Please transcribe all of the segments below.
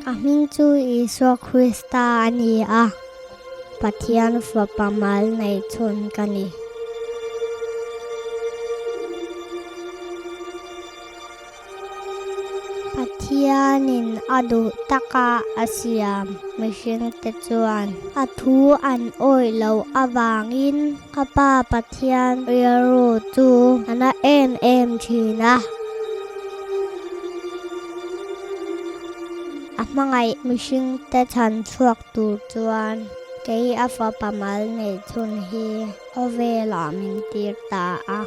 A hming chu Isua Krista a ni a, Pathian Fapa mal nei chhun ka ni. Pathianin a duh taka a siam mihringte chuan a thu an awih loh avangin ka Pa Pathian rilru chu a na em em thin a. A hmangaih mihringte chhan chhuak tur chuan kei a fapa mal neih chhun hi khawvelah min tir ta a.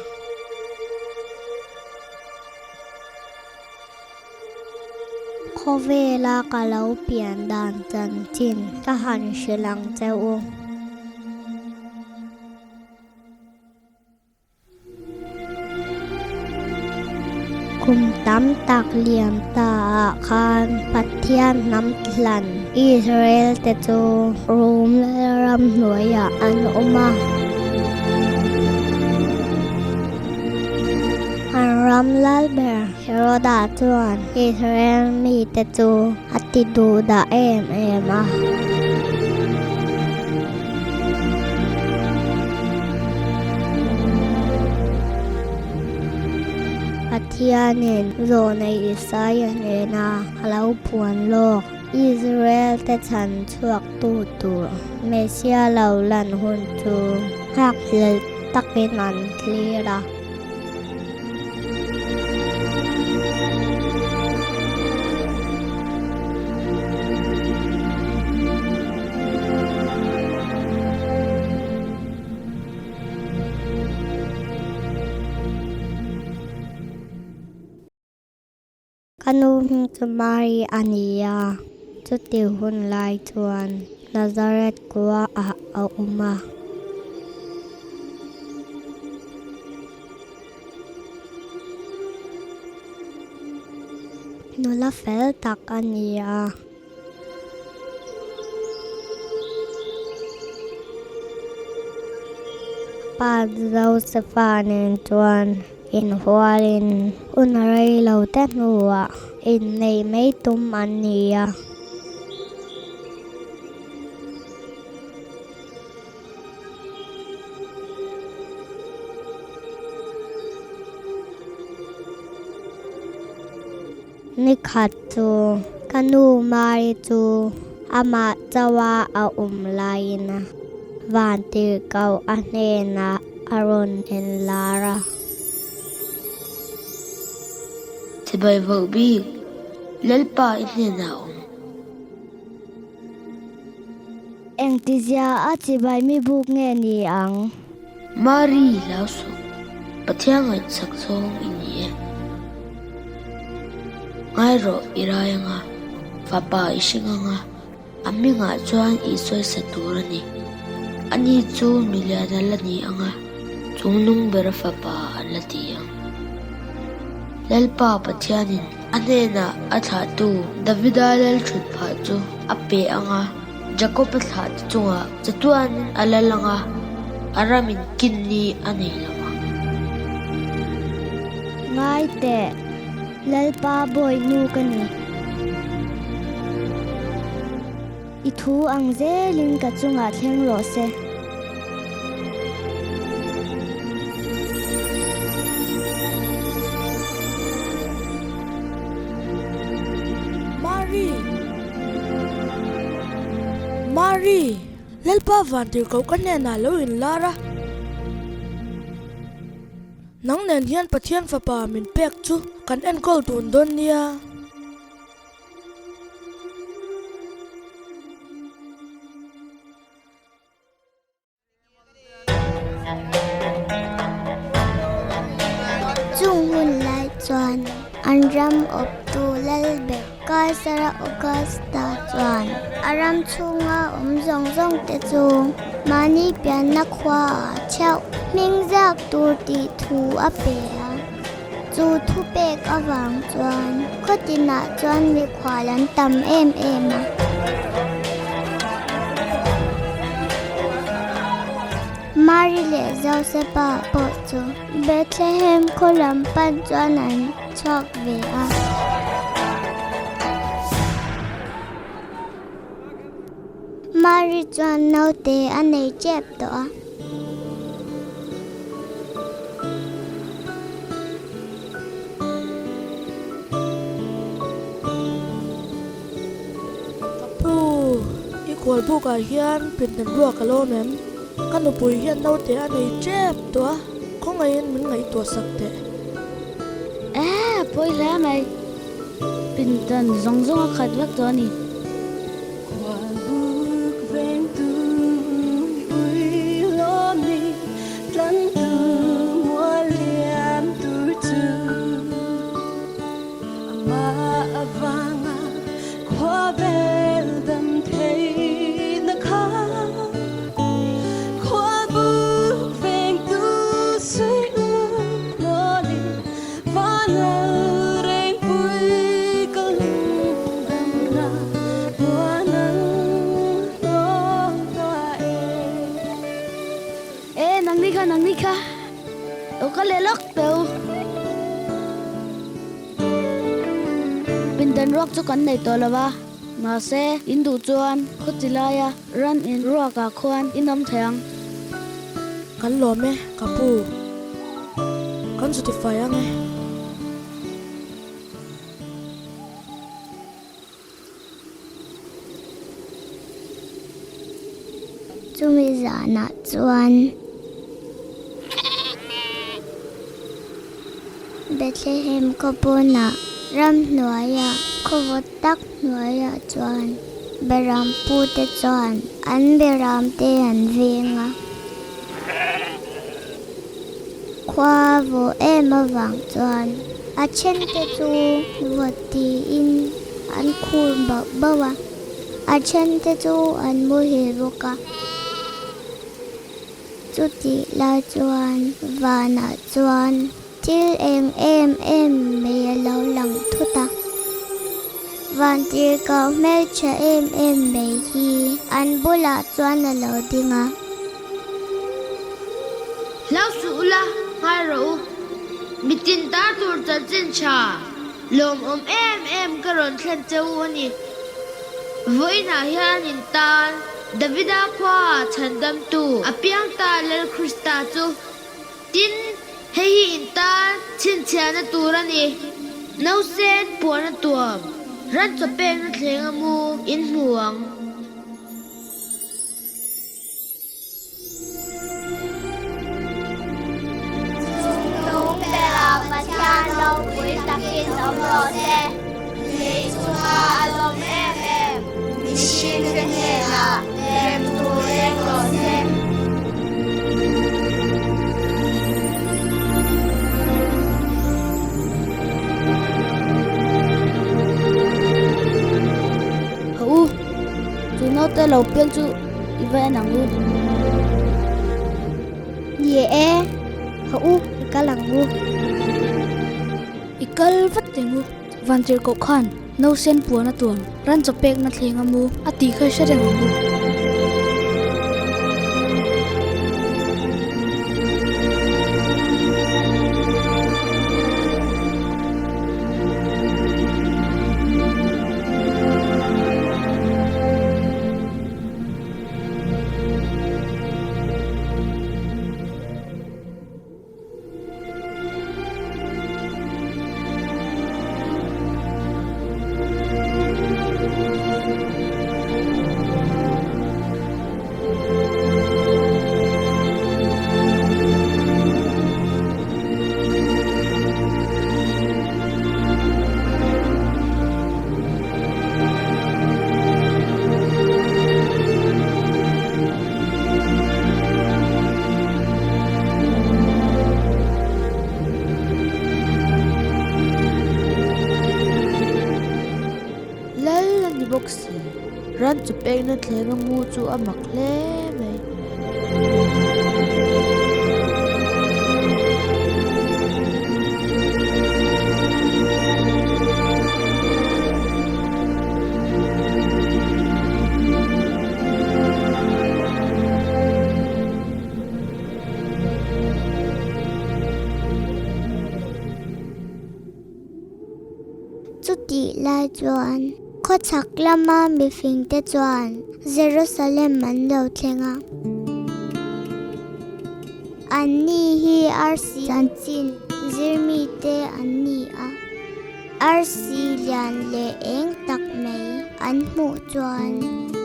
Khawvela ka lo pian dan chanchin ka han hrilh ang che u. Kum tam tak liam ta ah khan Pathian hnam hlan Israel te chu Rom ram hnuaiah an awm a. An ram lal ber Heroda chuan Israel mite chu a ti duh dah em em a. Pathianin zawhna Isaia hnena a lo puan lawk Israel te chhan chhuaktu tur Messia lo lan hun chu nghakhlel takin an thlir a. Ka nu hming chu Mari a ni a, chuti hun lai chuan Nazareth khua ah a awm a. Nula fel tak a ni a. Pa Josefa nen chuan inhualin hun rei lo te hnuah inneih mai tum an ni a. Ni khat chu ka nu Mari chu amah chauha a awm laiin vantirhkoh a hnenah a rawn enlar a. Chibai voh bik, Lalpa i hnenah a awm. Engtizia a chibai mi buk nge ni ang? Mari hlau suh, Pathian ngaihsak zawng i ni e. Ngai rawh i rai anga, fapa i hring anga, a hmingah chuan i sawisa tur a ni. Ani chu milian a la ni anga, chungnung bera fapa an la ti ang. Lalpa Pathianin a hnenah a thlahtu Davida lalthut phah chu a pe anga, Jakob-a thlah te chungah chatuanin a lal ang a, a ramin kin ni a nei lo ang. Ngai teh, Lalpa bawihnu ka ni. I thu ang zelin ka chungah thleng rawh se. Mari! Mari! Lalpa Vantirhkoh ka hnenah lo inlar a. Nang nen hian Pathian Fapa min pek chu kan enkawl dun dawn nia. Chung hun lai chuan an ram awptu Lalber Kaisara Augusta chuan a ram chhunga awm zawng zawng te chu mahni pianna khuaah chheuh hming ziak tur tih thu a pe a. Chu thupek avang chuan khawtinah chuan mikhual an tam em em a. Mari leh Josepa pawh chu Bethlehem khaw lam pan chuan an chhuak ve a. Mari chuan naute a nei tep tawh a. Ka pu, i khualbukah hian pindan ruak a lawm em? Ka nupui hian naute a nei tep tawh a, khawngaihin min ngaihtuah sak teh. Ehh, pawi hle mai. Pindan zawng zawng a khat vek tawh a ni. E, nangni kha, nangni kha, lo kal leh lawk teh u. Pindan ruak chu kan nei tawh lo va, mahse in duh chuan khawti laia ran in ruakah khuan in awm thei ang. Kan lawm e, ka pu. Kan chu tifai ang e. Chumi zanah chuan Bethlehem khawpawnah ramhnuaiah khawvawt tak hnuaiah chuan Berampute chuan an beramte an veng a. Khua vawh em avang chuan a thente chu vawt tiin an khur bauh bauh a, a thente chu an muhil bawk a. Chutih lai chuan vanah chuan thil eng em em mai a lo lang thut a. Vantirhkoh hmeltha em em mai hi an bulah chuan a lo ding a. Hlau suh ula, ngai rawh u. Mitin tar tur chanchin tha, lawmawm em em ka rawn thlen che u a ni. Vawiinah hian in tan Davida khuaah chhandamtu a piang ta Lal Krista chu. Tin, hei hi in tan chhinchhiahna tur a ni. Nausen puan a tuam, ran chaw pekna thleng a mu in hmu ang. Chungtlung bera Pathian ropui takin awm rawh se. Lei chunga a lawm em em mihringte hnenah lem tur leng rawh se. Hawh u, chu naute lo piang chu i va en ang u. Ni e, hawh u, i kal ang u. I kal vat teng u. Vantirhkoh khan nausen puan a tuam, ran chaw pekna thleng a mu a tih kha i hre reng ang u. Lal a ni bawk si. Ran chu pekna thleng a mu chu a mak hle mai. Chutih lai chuan. Khawchhak lama mifingte chuan Jerusalem an lo thleng a. Anni hi arsi chanchin zirmite an ni a. Arsi lian leh eng tak mai an hmuh chuan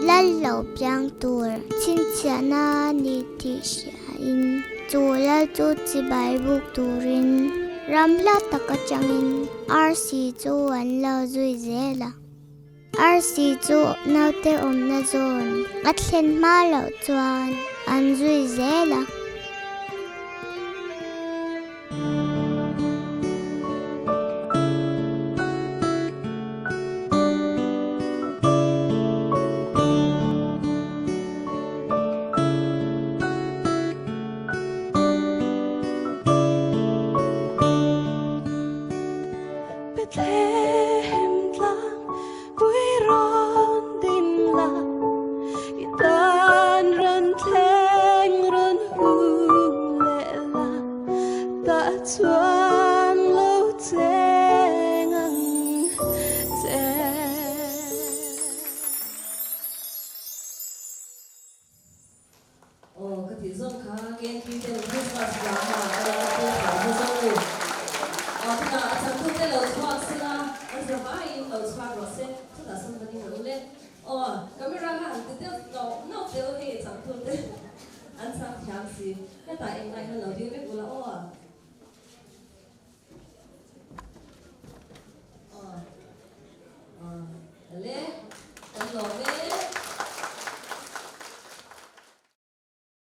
lal lo piang tur chhinchhiahna a ni tih hriain chu lal chu chibai buk turin ram hla tak atangin arsi chu an lo zui zel a. Arsi chu naute awmna zawn a thlen hma loh chuan an zui zel a. Bethlehem tlang pui rawn din la, i tan rawn thleng rawn hung leh la, tah chuan lo cheng ang che. Aw ka tih zawng kha Ngentui ten Christmas drama a lo pawh thei ta zawng ni. Aw chutah a changtute lo chhuak se la, an za vaiin lo chhuak rawh se, chutah sawn va ding rawh u le. Aw camera kha han ti deuh nauh nauh teh u hei changtute an chang thiam si, hetah engmah hian lo ding vek ula aw. Aw. Aw.